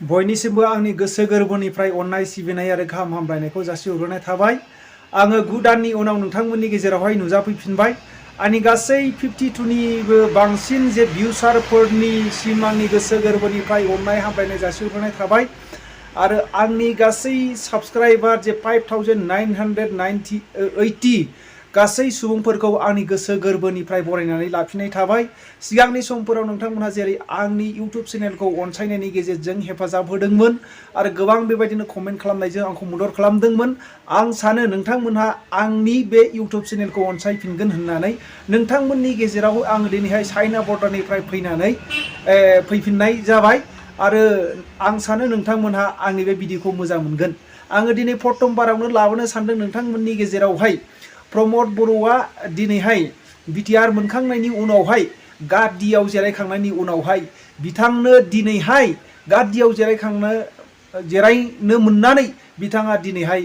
बयनिसिमबो आंनि गोसो गोरबोनिफ्राय अननाय सिबिनाय आरो गाहाम हामलायनायखौ जासिहरनाय थाबाय। आङो 9 दाननि उनाव नोंथांमोननि गेजेरावहाय नुजाफैफिनबाय। आंनि गासै 52निबो बांसिन जे भिउसारफोरनिसिम आंनि गोसो गोरबोनिफ्राय अननाय हामलायनाय जासिहरनाय थाबाय आरो आंनि गासै साबस्क्राइबार जे 5980 गासै सुबुंफोरखौ आंनि गोसो गोरबोनिफ्राय बरायनानै लाफिननाय थाबाय। सिगांनि समफोराव नोंथांमोनहा जेरै आंनि इउट्युब चेनेलखौ अनसायनायनि गेजेरजों हेफाजाब होदोंमोन आरो गोबां बेबायदिनो कमेन्ट खालामनायजों आंखौ मदद खालामदोंमोन। आं सानो नोंथांमोनहा आंनि बे इउट्युब चेनेलखौ अनसायफिनगोन होननानै नोंथांमोननि गेजेराव आं दिनैहाय चाइना बर्डारनिफ्राय फैफिननाय जाबाय आरो आं सानो नोंथांमोनहा आंनि बे भिडिअखौ मोजां मोनगोन। आङो दिनै प्रथमबारावनो लाबोनो सानदों नोंथांमोननि गेजेरावहाय प्रमद बर'आ दिनैहाय बिटिआर मोनखांनायनि उनावहाय गादियाव जिरायखांनायनि उनावहाय बिथांनो दिनैहाय गादियाव जिरायनो मोननानै बिथाङा दिनैहाय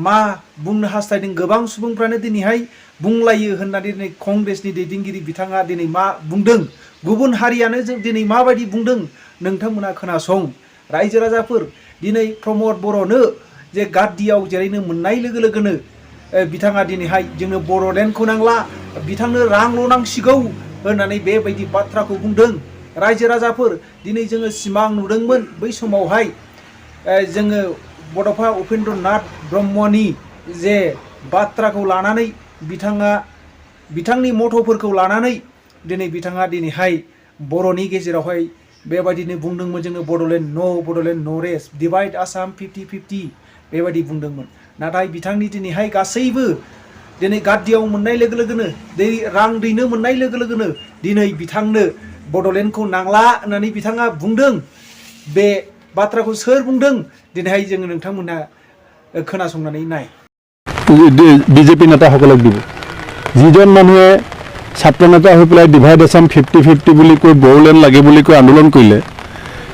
मा बुंनो हास्थायदों गोबां सुबुंफ्रानो दिनैहाय बुंलायो होननानै दिनै कंग्रेसनि दैदेनगिरि बिथाङा दिनै मा बुंदों, गुबुन हारियानो जों दिनै माबायदि बुंदों नोंथांमोना खोनासं। रायजो राजाफोर, दिनै प्रमद बर'नो जे गादियाव जिरायनो मोननाय लोगो लोगोनो बिथाङा दिनैहाय जोंनो बर'लेण्डखौ नांला, बिथांनो रांल' नांसिगौ होननानै बेबायदि बाथ्राखौ बुंदों। रायजो राजाफोर, दिनै जोङो सिमां नुदोंमोन बै समावहाय जोङो बड'फा उपेन्द्र नाथ ब्रह्मनि जे बाथ्राखौ लानानै बिथांनि मथ'फोरखौ लानानै दिनै बिथाङा दिनैहाय बर'नि गेजेरावहाय बेबायदिनो बुंदोंमोन जोङो बड'लेण्ड नो रेस, डिवाइड आसाम 50-50 बेबायदि बुंदोंमोन। नाथाय बिथांनि दिनैहाय गासैबो दिनै गादियाव मोननाय लोगो लोगोनो रां दैनो मोननाय लोगो लोगोनो दिनै बिथांनो बड'लेण्डखौ नांला होननानै बिथाङा बुंदों। बे बाथ्राखौ सोर बुंदों दिनैहाय जोङो नोंथांमोनहा खोनासंनानै नाय। বিজেপি নেতাসকলক দিব, যিজন মানুহে ছাত্ৰ নেতা হৈ পেলাই ডিভাইড আছাম 50-50 বুলি কৈ বড়োলেণ্ড লাগে বুলি কৈ আন্দোলন কৰিলে,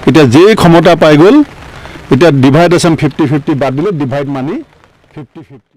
এতিয়া যেই ক্ষমতা পাই গ'ল, এতিয়া ডিভাইড আছাম 50-50 বাদ দিলে, ডিভাইড মানি 50-50